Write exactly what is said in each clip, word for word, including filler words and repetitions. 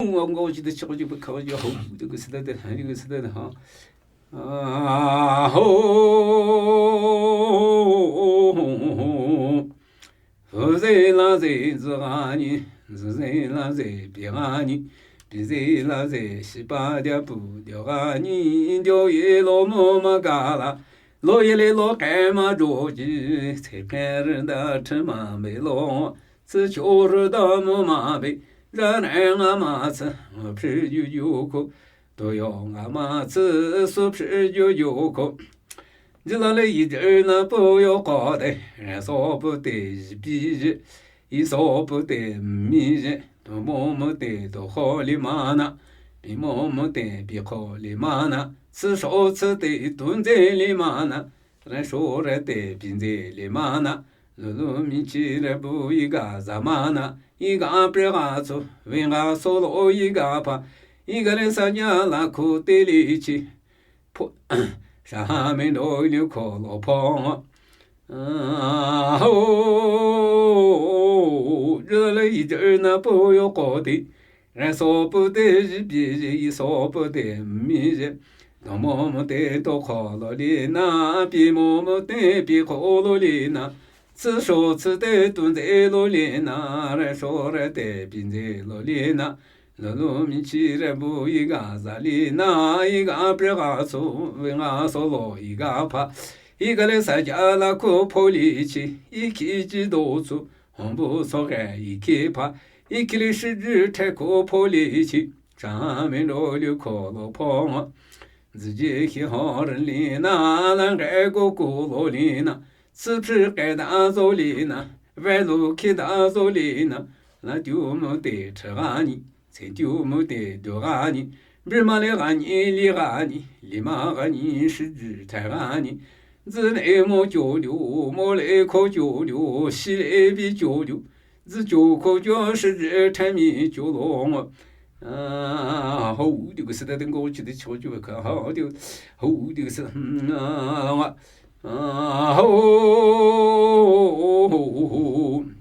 Ngo ngo chi de chi ko chi pe ka yo ho de ge se de de ha de ge se de de ha. Ah, ho. Fu ze la ze zi ga ni, zi ze la ze pi ga ni, pi ze la ze shi pa dia pu dia ga ni, dio ye lo mo ma ga la, lo ye le lo ke ma jo ji, ce ke re da che ma be lo, ci cho re da mo ma be, ja ne nga ma ci, ma pri ju ju ko, do yo nga ma ci, su pri ju ju ko. Ji la le yi de na pu yo ko de, re so pu de ji pi ji, yi so pu de mi ji, do mo mo de do ho li ma na, pi mo mo de pi ko li ma na, ci so ci de du ze li ma na, re so re de pi ze li ma na, lu lu mi chi re bu yi ga za ma na, yi ga pri ga cu, wi ga so lo yi ga pa, yi ga le sa nya la ku de li chi. Pu, sha ha mi do liu ko lo po. Ah, ho. Ji la le yi de na pu yo ko de. Re so pu de ji pi ji, yi so pu de mi ji. Do mo mo de do ko lo li na, pi mo mo de pi ko lo li na. Ci so ci de du ze lo li na, re so re de pi ze lo li na. Lu lu mi chi re bu yi ga za li na, yi ga pri ga cu, wi ga so lo yi ga pa. Yi ga le sa ja la ku po li chi, yi ki ji do cu, hong bu so ge yi ki pa. Yi ki li shi ji te ku po li chi, cha mi lo liu ko lo po. Zi ji hi ho re li na, la ge go ku lo li na. Ci pri ke da zo li na, ve lu ki da zo li na, la tiu mu de che ga ni, ce tiu mu de du ga ni, bri ma le ga ni, li ga ni, li ma ga ni, shi ji te ga ni, zi le mo jo liu, mo le ko jo liu, shi le bi jo liu, zi jo ko jo shi ji te mi jo lo. Ah, ho, de ge se de ding go chi de cho jo ka, ho, de, ho, de ge se, hmm, ah, ho,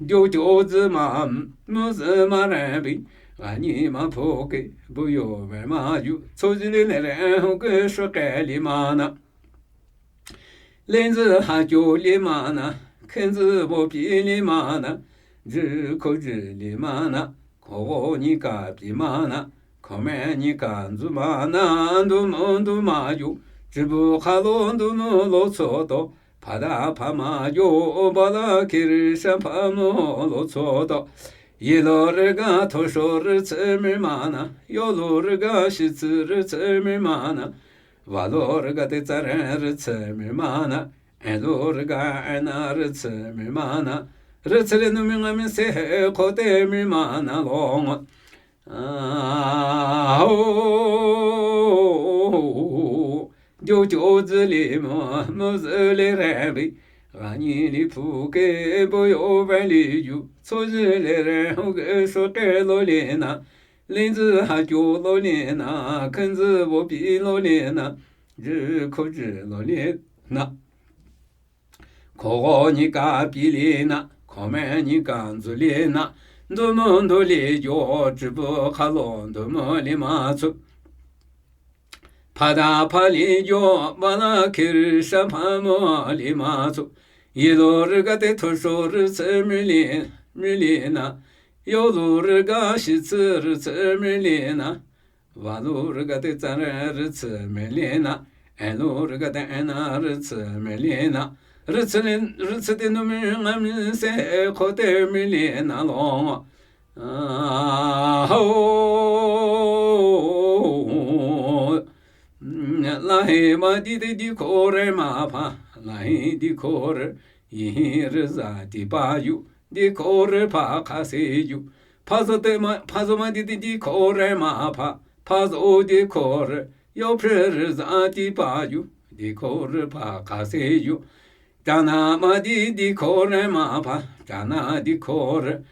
jo jo zi ma, mu zi ma re bi, ga ni ma po ke, bu yo ve ma ju, co zi le ne re, ho ke shu ke li ma na. Lin zi ha jo li ma na, ken zi bo pi li ma na, ji ko ji li ma na, ko go ni ka pi ma na, ko me ni ka zu ma na, du mo du ma ju, ji bu ka lo du mo lo co do, pa da pa ma ju, ba la ki ri sha pa mo lo co do. Yi lo ri ga to sho ri ci mi ma na, yo lo ri ga shi ci ri ci mi ma na, Wa lo ri ga te tsa re ri ci mi ma na, e lo ri ga e na ri ci mi ma na, ri ci le nu mi nga mi se he ko te mi ma na lo. Ah, ho, jo jo zi li mo, mo zi li re bi, ga ni li pu ke bo yo ve li ju, co zi li re ho ge so ke lo li na, Lin zi ha jo lo li na, ken zi bo pi lo li na, ji ko ji lo li na. Ko go ni ka pi li na, ko me ni ka zu li na, du mo du li jo, ji bu ka lo du mo li ma cu. Pa da pa li jo, ba la ki ri sha pa mo li ma cu. Yi lo ri ga te to sho ri ci mi li, mi li na. Yo lo ri ga shi ci ri ci mi li na. Wa lo ri ga te tsa re ri ci mi li na. E lo ri ga te e na ri ci mi li na. Ri ci li, ri ci te nu mi nga mi se ko te mi li na lo. Ah, ho. La he ma di te di ko re ma pa. La he di ko re. Yi he ri za di pa yu. Di ko re pa ka se yu. Pa zo te ma, pa zo ma di te di ko re ma pa. Pa zo di ko re. Yo pre ri za di pa yu. Di ko re pa ka se yu. Cha na ma di di ko re ma pa. Cha na di ko re.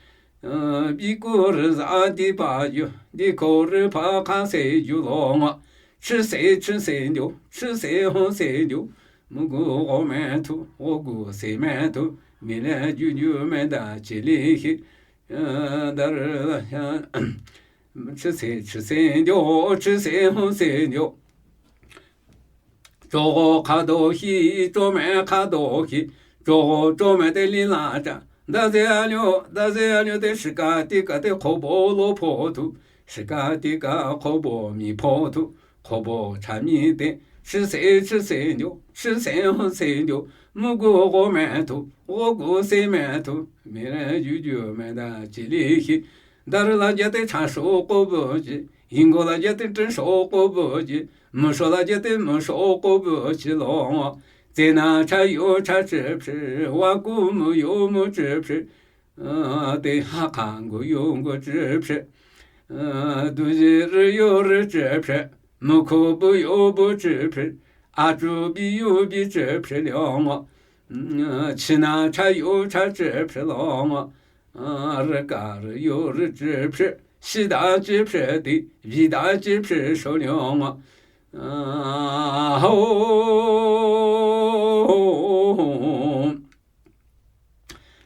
Eh, bi ko re za di pa yu. Di ko re pa ka se yu lo ma. Chi se, chi se ndio. Chi se ho se ndio. Mu gu go me tu. Go gu se me tu. Mi le ju ju me da chi li hi. Eh, da re da ya. Chise chise nyo, chise hon se nyo. Chogo khado hi, chome khado hi. Chogo chome te li la cha. Daze anyo, daze anyo te shika tika te khobo lo pho tu. Shika tika khobo mi pho tu. Khobo cha mi te. Chise chise nyo, chise hon se nyo. Mugu go me tu, go gu se me tu. Mi re ju ju me da chi li hi. Darü la jate chasho kobo ji, yingo la jate tensho kobo ji, musho la jate musho kobo ji lo ngo. Zena chayo cha chepre, wa ku mu yo mu chepre. Te ha kha ngo yo ngo chepre. Duji ri yo ri chepre, muko bu yo bu chepre, achu bi yo bi chepre lo ngo. China chayo cha chepre lo ngo. Rika ri yo ri chepre, shida chepre di, vida chepre sho lo ngo. Ho.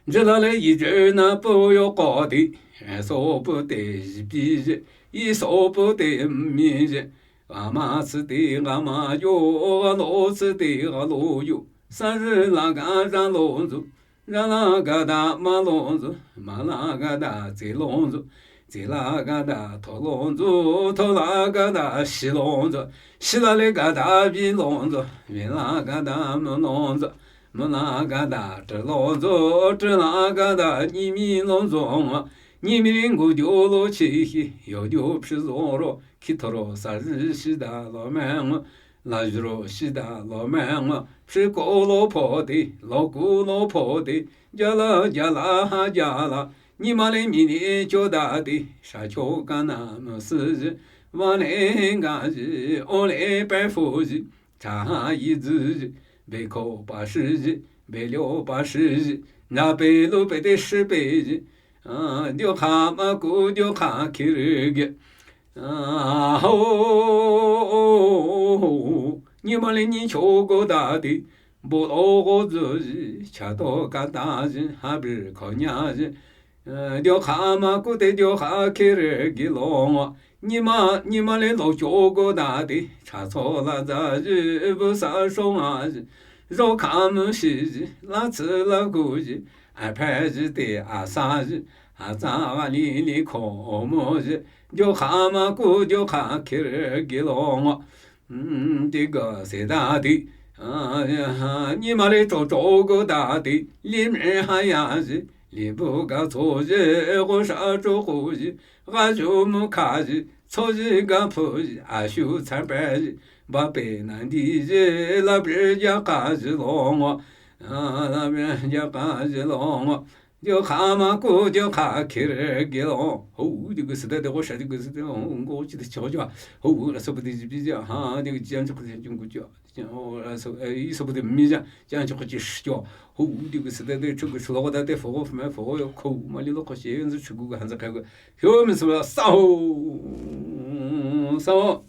Jilale yi je na pu yo ko di, so pu te ji bi ji, yi so pu te mi ji. Gama si ti gama yo, galo si ti galo yo. Sa ji la ga ja lo zu. Jala gada ma lo zu, mala gada zi lo zu, zila gada tho lo zu, thola gada shi lo zu, shilale gada bi lo zu, bila gada mu lo zu, mula gada tri lo zu, trila gada nimi lo zu, nimi ringu jo lo chi hi, yo jo pri zo ro, Khithoro sa ji shida lo me ngo, la juro shida lo me ngo, shiko lo pho di, lo ku lo pho di, jala jala ha jala, nyimale mini cho da di, sha cho kana mo si ji, wa le nga ji, o le pe fu ji, cha ha yi ji ji, be ko pa shi ji, be lyo pa shi ji, na pe lo pe de shi pe ji, a, dio kha ma ku dio kha kiri ge. Ho, nyimale nyi cho go da di, bo lo go zu ji, cha to ka ta ji, ha bi ko nya ji. Dio kha ma ku te dio kha kiri gi lo ngo. Nyima, nyimale lo cho go da di, cha cho la za ji, bu sa sho nga ji. Zo kha mu shi ji, la tsi la gu ji. A phe ji te a sa ji, a za ga li li ko mo ji, jo kha ma ku jo kha kiri gi lo ngo. Ti ga se da di, nyimale cho cho go da di, li me ha ya ji, li bu ga cho ji, go sha cho go ji, ga ju mu kha ji, cho ji ga pu ji, a shu cha pe ji, ba pe na di ji, la pe ja ka ji lo ngo. A, la pe ja ka ji lo ngo. Dio kha ma ku dio kha kiri gi lo. Ho, di gu si de de go sha di gu si de lo, ngo chi de cho jo. Ho, la so bu di ji bi ji, ha, di gu ji an cho ku ji jung gu jo. Ho, la so, e, i so bu di mi ja, ji an cho ku ji shi jo. Ho, di gu si de de chu gu shi lo da de fo go me fo go yo ko ma li lo ko shi yin zu chu gu ga han za ka gu. Hyo mi so la sa ho. Sa ho.